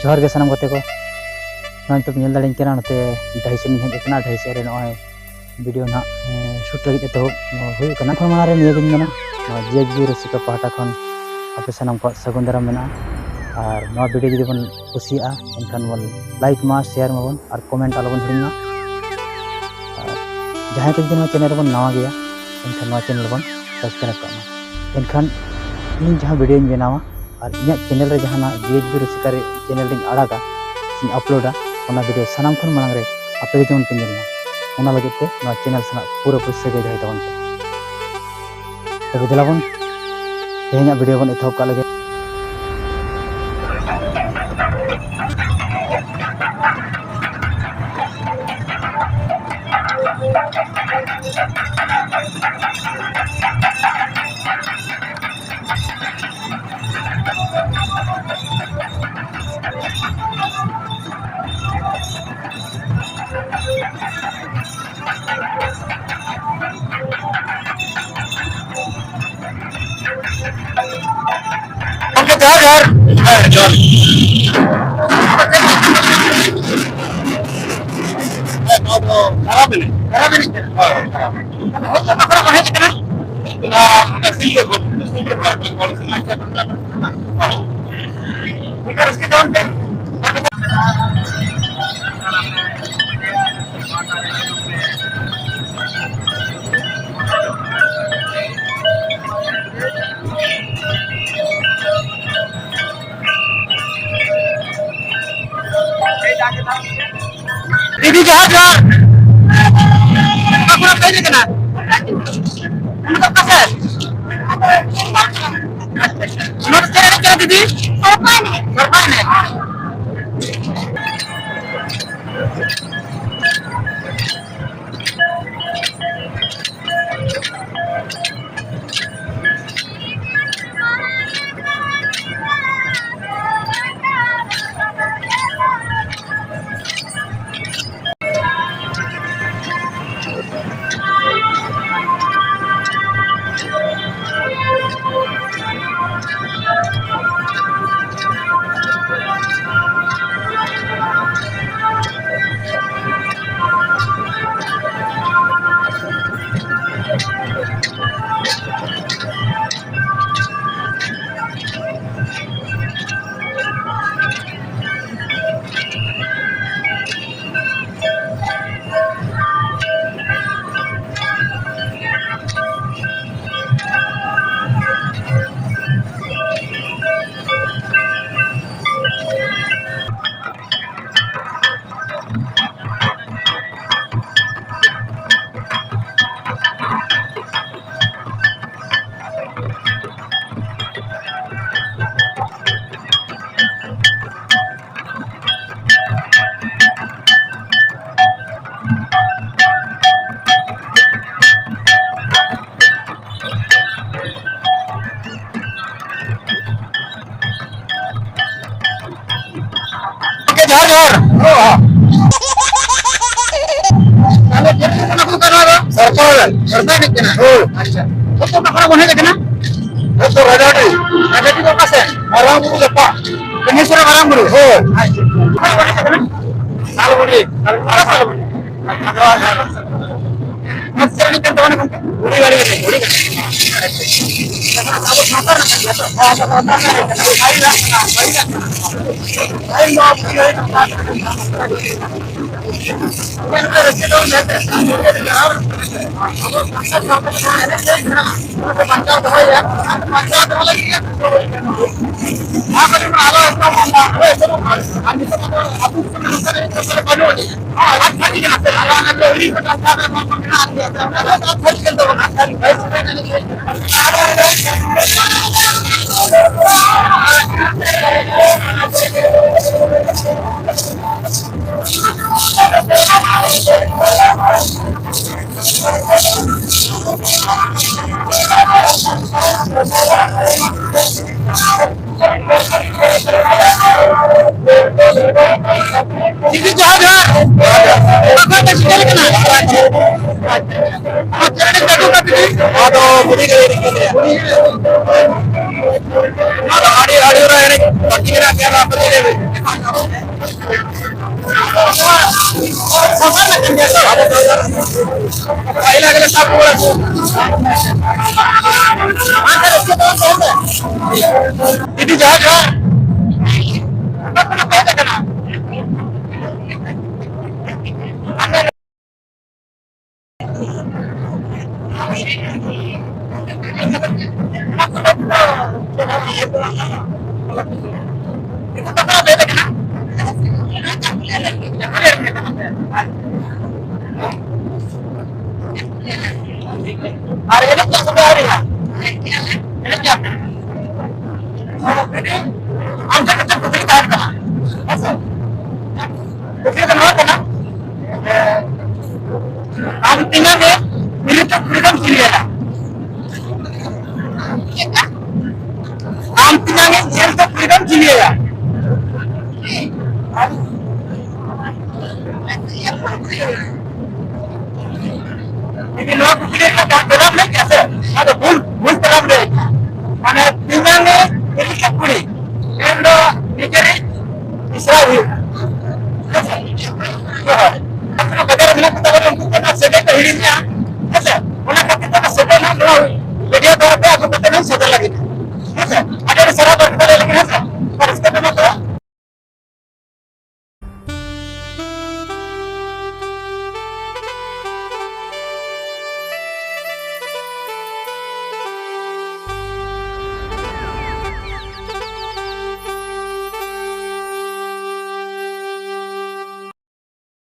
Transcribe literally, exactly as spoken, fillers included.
ᱡᱚᱦᱟᱨ ᱜᱮ ᱥᱟᱱᱟᱢ ᱜᱟᱛᱮ ᱠᱚ᱾ ᱱᱚᱜᱼᱚᱭ ᱱᱤᱛᱚᱜ ᱧᱮᱞ ᱫᱟᱲᱮᱧ ᱠᱟᱱᱟ, ᱱᱚᱛᱮ ᱰᱟᱹᱦᱤ ᱥᱮᱫ ᱤᱧ ᱦᱮᱡ ᱟᱠᱟᱱᱟ᱾ ᱰᱟᱹᱦᱤ ᱥᱮᱫ ᱨᱮ ᱱᱚᱜᱼᱚᱭ ᱵᱷᱤᱰᱤᱭᱳ ᱱᱟᱦᱟᱜ, ᱮᱸ, ᱥᱩᱴ ᱞᱟᱹᱜᱤᱫ ᱮᱛᱚᱦᱚᱵ ᱦᱩᱭᱩᱜ ᱠᱟᱱᱟ᱾ ᱠᱷᱚᱱ ᱢᱟᱲᱟᱝ ᱨᱮ ᱱᱤᱭᱟᱹᱜᱤᱧ ᱢᱮᱱᱟ, ᱱᱚᱣᱟ ᱡᱤ ᱮᱭᱤᱪ ᱵᱤ ᱨᱩᱥᱤᱠᱟ ᱯᱟᱦᱴᱟ ᱠᱷᱚᱱ ᱟᱯᱮ ᱥᱟᱱᱟᱢ ᱠᱚᱣᱟᱜ ᱥᱟᱹᱜᱩᱱ ᱫᱟᱨᱟᱢ ᱢᱮᱱᱟᱜᱼᱟ᱾ ᱟᱨ ᱱᱚᱣᱟ ᱵᱷᱤᱰᱤᱭᱳ ᱡᱩᱫᱤ ᱵᱚᱱ ᱠᱩᱥᱤᱭᱟᱜᱼᱟ, ᱮᱱᱠᱷᱟᱱ ᱵᱚᱱ ᱞᱟᱭᱤᱠ ᱢᱟ, ᱥᱮᱭᱟᱨ ᱢᱟᱵᱚᱱ ᱟᱨ ᱠᱚᱢᱮᱱᱴ ᱟᱞᱚᱵᱚᱱ ᱦᱤᱲᱤᱧ ᱢᱟ᱾ ᱟᱨ ᱡᱟᱦᱟᱸᱭ ᱠᱚ ᱡᱩᱫᱤ ᱱᱚᱣᱟ ᱪᱮᱱᱮᱞ ᱨᱮᱵᱚᱱ ᱱᱟᱣᱟ ᱜᱮᱭᱟ, ᱮᱱᱠᱷᱟᱱ ᱱᱚᱣᱟ ᱪᱮᱱᱮᱞ ᱵᱚᱱ ᱥᱟᱵᱥᱠᱨᱟᱭᱤᱵᱽ ᱠᱟᱜ ᱢᱟ᱾ ᱮᱱᱠᱷᱟᱱ ᱤᱧ ᱡᱟᱦᱟᱸ ᱵᱷᱤᱰᱤᱭᱳᱧ ᱵᱮᱱᱟᱣᱟ ᱟᱨ ᱤᱧᱟᱹᱜ ᱪᱮᱱᱮᱞ ᱨᱮ ᱡᱟᱦᱟᱱᱟᱜ ᱡᱤ ᱮᱭᱤᱪ ᱵᱤ ᱨᱩᱥᱤᱠᱟ ᱨᱮ ᱪᱮᱱᱮᱞ ᱨᱤᱧ ᱟᱲᱟᱜᱟ ᱥᱮᱧ ᱟᱯᱞᱳᱰᱟ, ᱚᱱᱟ ᱵᱷᱤᱰᱤᱭᱳ ᱥᱟᱱᱟᱢ ᱠᱷᱚᱱ ᱢᱟᱲᱟᱝ ᱨᱮ ᱟᱯᱮ ᱜᱮ ᱡᱮᱢᱚᱱ ᱯᱮ ᱧᱮᱞ ᱢᱟ, ᱚᱱᱟ ᱞᱟᱹᱜᱤᱫ ᱛᱮ ᱱᱚᱣᱟ ᱪᱮᱱᱮᱞ ᱥᱟᱞᱟᱜ ᱯᱩᱨᱟᱹᱯᱩᱨᱤ ᱥᱟᱹᱜᱟᱹᱭ ᱫᱚᱦᱚᱭ ᱛᱟᱵᱚᱱ ᱯᱮ᱾ ᱛᱚᱵᱮ ᱫᱮᱞᱟ ᱵᱚᱱ ᱛᱮᱦᱮᱧᱟᱜ ᱵᱷᱤᱰᱤᱭᱳ ᱵᱚᱱ ᱮᱛᱚᱦᱚᱵ ᱠᱟᱜ ᱞᱮᱜᱮ᱾ ᱜᱚᱢᱠᱮ, ᱡᱚᱦᱟᱨ, ᱡᱚᱦᱟᱨ᱾ ᱦᱮᱸ, ᱡᱚᱦᱟᱨ᱾ ᱦᱮᱸ, ᱱᱚᱣᱟ ᱫᱚ ᱠᱷᱟᱨᱟᱯ ᱮᱱᱮᱡ᱾ ᱠᱷᱟᱨᱟᱯ ᱮᱱᱮᱡ᱾ ᱦᱳᱭ, ᱦᱳᱭ, ᱠᱷᱟᱨᱟᱯ ᱮᱱᱮᱡ᱾ ᱦᱚᱲ ᱠᱚ ᱚᱠᱟ ᱠᱷᱚᱱᱟᱜ ᱠᱚ ᱦᱮᱡ ᱟᱠᱟᱱᱟ? ᱚᱱᱟ, ᱚᱱᱟ ᱥᱤᱞᱫᱟᱹ ᱠᱷᱚᱱ, ᱥᱤᱞᱫᱟᱹ ᱠᱷᱚᱱ᱾ ᱦᱳᱭ᱾ ᱚᱱᱠᱟ ᱨᱟᱹᱥᱠᱟᱹ ᱛᱟᱵᱚᱱ ᱯᱮ᱾ ᱫᱤᱫᱤ, ᱡᱚᱦᱟᱨ, ᱡᱚᱦᱟᱨ᱾ ᱚᱠᱟ ᱠᱷᱚᱱᱟᱜ ᱯᱮ ᱦᱮᱡ ᱟᱠᱟᱱᱟ? ᱱᱚᱣᱟ ᱫᱚ ᱪᱮᱫ ᱮᱱᱮᱡ ᱠᱟᱱᱟ, ᱫᱤᱫᱤ? ᱥᱟᱲᱯᱟ ᱮᱱᱮᱡ᱾ ᱥᱟᱲᱯᱟ ᱮᱱᱮᱡ᱾ ᱡᱚᱦᱟᱨ, ᱡᱚᱦᱟᱨ᱾ ᱛᱟᱦᱞᱮ ᱪᱮᱫ ᱠᱟᱱᱟ ᱠᱚ ᱱᱚᱣᱟ ᱫᱚ? ᱥᱟᱲᱯᱟ ᱮᱱᱮᱡ᱾ ᱥᱟᱲᱯᱟ ᱮᱱᱮᱡ ᱠᱟᱱᱟ? ᱦᱳᱭ᱾ ᱟᱪᱪᱷᱟ᱾ ᱚᱠᱟ ᱠᱷᱚᱱᱟᱜ ᱵᱚᱱ ᱦᱮᱡ ᱟᱠᱟᱱᱟ? ᱦᱮᱡ ᱫᱚ ᱨᱟᱡᱟᱰᱤ᱾ ᱨᱟᱡᱟᱰᱤ ᱫᱚ ᱚᱠᱟ ᱥᱮᱱ? ᱢᱟᱨᱟᱝ ᱵᱩᱨᱩ ᱡᱟᱯᱟᱜ᱾ ᱠᱟᱹᱱᱦᱮᱥᱚᱨ ᱢᱟᱨᱟᱝ ᱵᱩᱨᱩ? ᱦᱳᱭ᱾ ᱟᱪᱪᱷᱟ᱾ ᱚᱠᱟ ᱠᱷᱚᱱᱟᱜ ᱵᱚᱱ ᱦᱮᱡ ᱟᱠᱟᱱᱟ? ᱥᱟᱞᱵᱚᱱᱤ᱾ ᱥᱟᱞᱵᱚᱱᱤ᱾ ᱟᱨ ᱪᱮᱫ ᱞᱮᱠᱟ ᱛᱟᱵᱚᱱᱟ ᱜᱚᱢᱠᱮ? ᱜᱷᱩᱲᱤ ᱜᱟᱹᱲᱤ ᱮᱱᱮᱡ, ᱜᱷᱩᱲᱤ ᱜᱟᱹᱲᱤ᱾ ᱟᱪᱪᱷᱟ᱾ ᱟᱵᱚ ᱥᱟᱶᱛᱟ ᱨᱮᱱᱟᱜ ᱠᱟᱱ ᱜᱮᱭᱟ ᱛᱚ? ᱦᱮᱸ, ᱟᱵᱚ ᱥᱟᱶᱛᱟ ᱨᱮᱱᱟᱜ ᱠᱟᱱ ᱜᱮᱭᱟ᱾ ᱯᱟᱹᱦᱤᱞᱟᱜ ᱠᱟᱱᱟ, ᱯᱟᱹᱦᱤᱞᱟᱜ ᱠᱟᱱᱟ᱾ ᱯᱟᱹᱦᱤᱞ ᱫᱚ ᱟᱵᱚ ᱜᱮ ᱟᱵᱚ ᱥᱟᱶᱛᱟ ᱨᱮᱱᱟᱜ ᱠᱟᱱᱟ᱾ ᱟᱵᱚ ᱥᱟᱱᱛᱟᱲ ᱥᱟᱶᱛᱟ ᱨᱮᱱᱟᱜ ᱮᱱᱮᱡ ᱥᱮᱨᱮᱧ ᱠᱟᱱᱟ᱾ ᱚᱱᱟ ᱠᱚ ᱵᱟᱧᱪᱟᱣ ᱫᱚᱦᱚᱭᱟ᱾ ᱚᱱᱟ ᱠᱚ ᱵᱟᱧᱪᱟᱣ ᱫᱚᱦᱚ ᱞᱟᱹᱜᱤᱫ ᱜᱮ ᱱᱚᱣᱟ ᱠᱚ ᱡᱮᱢᱚᱱ ᱟᱞᱚ ᱮᱛᱚᱢᱚᱜ ᱢᱟ, ᱟᱞᱚ ᱮᱛᱚᱢᱚᱜ ᱢᱟ᱾ ᱟᱨ ᱱᱤᱛᱚᱜ ᱟᱵᱚ ᱟᱹᱛᱩ ᱫᱤᱥᱚᱢ ᱨᱮ ᱱᱚᱝᱠᱟᱱ ᱮᱱᱮᱡ ᱥᱮᱨᱮᱧ ᱵᱟᱹᱱᱩᱜ ᱟᱹᱱᱤᱡ᱾ ᱫᱤᱫᱤ, ᱡᱚᱦᱟᱨ, ᱡᱚᱦᱟᱨ᱾ ᱚᱠᱟ ᱠᱷᱚᱱ ᱯᱮ ᱥᱮᱴᱮᱨ ᱠᱟᱱᱟ? ᱟᱨ ᱪᱮᱫ ᱯᱮ ᱪᱟᱹᱞᱩ ᱠᱟᱜ, ᱫᱤᱫᱤ? ᱱᱚᱣᱟ ᱫᱚ ᱵᱩᱰᱷᱤ ᱜᱟᱹᱲᱤ ᱨᱮᱜᱮ ᱞᱮ᱾ ᱱᱚᱣᱟ ᱫᱚ ᱟᱹᱰᱤ, ᱟᱹᱰᱤ ᱦᱚᱲᱟᱜ ᱮᱱᱮᱡ ᱵᱟᱹᱠᱤ ᱢᱮᱱᱟᱜ ᱜᱮᱭᱟ, ᱱᱚᱣᱟ ᱠᱚ ᱧᱮᱞ ᱢᱮ᱾ ᱥᱟᱶᱛᱟ ᱨᱮᱱᱟᱜ ᱠᱟᱱ ᱜᱮᱭᱟ ᱛᱚ? ᱯᱟᱹᱦᱤᱞ ᱟᱜᱮ ᱞᱮ ᱥᱟᱵ ᱨᱩᱣᱟᱹᱲᱟ᱾ ᱟᱨ ᱛᱟᱦᱞᱮ ᱪᱮᱫ ᱛᱟᱵᱚᱱ ᱛᱟᱦᱮᱱ ᱫᱚ? ᱫᱤᱫᱤ, ᱡᱚᱦᱟᱨ, ᱡᱚᱦᱟᱨ᱾ ᱚᱠᱟ ᱠᱷᱚᱱᱟᱜ ᱯᱮ ᱦᱮᱡ ᱟᱠᱟᱱᱟ? ᱟᱨ ᱮᱱᱮᱡ ᱠᱮᱫ ᱠᱚᱯᱮ ᱟᱹᱣᱨᱤ ᱦᱟᱸᱜ? ᱮᱱᱮᱡ ᱠᱮᱫ ᱠᱚᱯᱮ? ᱟᱢ ᱴᱷᱮᱱ ᱢᱤᱫᱴᱮᱱ ᱠᱩᱠᱞᱤ ᱛᱟᱦᱮᱱ ᱠᱟᱱᱟ, ᱦᱮᱸ ᱥᱮ? ᱠᱩᱠᱞᱤ ᱫᱚ ᱱᱚᱣᱟ ᱠᱟᱱᱟ, ᱟᱢ ᱛᱤᱱᱟᱹᱜ ᱨᱮ ᱠᱩᱲᱤ ᱛᱮ ᱠᱩᱲᱤ ᱫᱚᱢ ᱪᱤᱱᱦᱟᱹᱣᱟ? ᱟᱢ ᱛᱤᱱᱟᱹᱜ ᱨᱮ ᱧᱮᱞ ᱛᱮ ᱠᱩᱲᱤ ᱫᱚᱢ ᱪᱤᱱᱦᱟᱹᱣᱟ? ᱢᱟᱱᱮ ᱛᱤᱧᱟᱝ ᱮ ᱤᱫᱤ ᱠᱮᱫ ᱠᱩᱲᱤ, ᱢᱮᱱ ᱫᱚ ᱱᱤᱡᱮᱨᱤᱡ ᱢᱤᱥᱨᱟ ᱦᱩᱭᱩᱜᱼᱟ᱾ ᱦᱮᱸ ᱥᱮ? ᱦᱳᱭ᱾ ᱟᱯᱮ ᱵᱟᱡᱟᱨ ᱨᱮ ᱢᱮᱱᱟᱜ ᱠᱚᱛᱟ ᱵᱚᱱᱟ, ᱩᱱᱠᱩ ᱠᱚ ᱚᱱᱟ ᱥᱮᱫᱟᱭ ᱠᱚ ᱦᱤᱲᱤᱧᱟ᱾ ᱦᱮᱸ ᱥᱮ? ᱚᱱᱟ ᱠᱷᱟᱹᱛᱤᱨ ᱛᱮ ᱚᱱᱟ ᱥᱮᱫᱟᱭ ᱨᱮᱱᱟᱜ ᱱᱚᱣᱟ ᱵᱷᱤᱰᱤᱭᱳ ᱫᱚ ᱟᱯᱮ ᱟᱹᱜᱩ ᱠᱟᱛᱮ ᱞᱤᱧ ᱥᱚᱫᱚᱨ ᱞᱟᱹᱜᱤᱫ᱾ ᱦᱮᱸ ᱥᱮ? ᱟᱹᱰᱤ ᱟᱹᱰᱤ ᱥᱟᱨᱦᱟᱣ᱾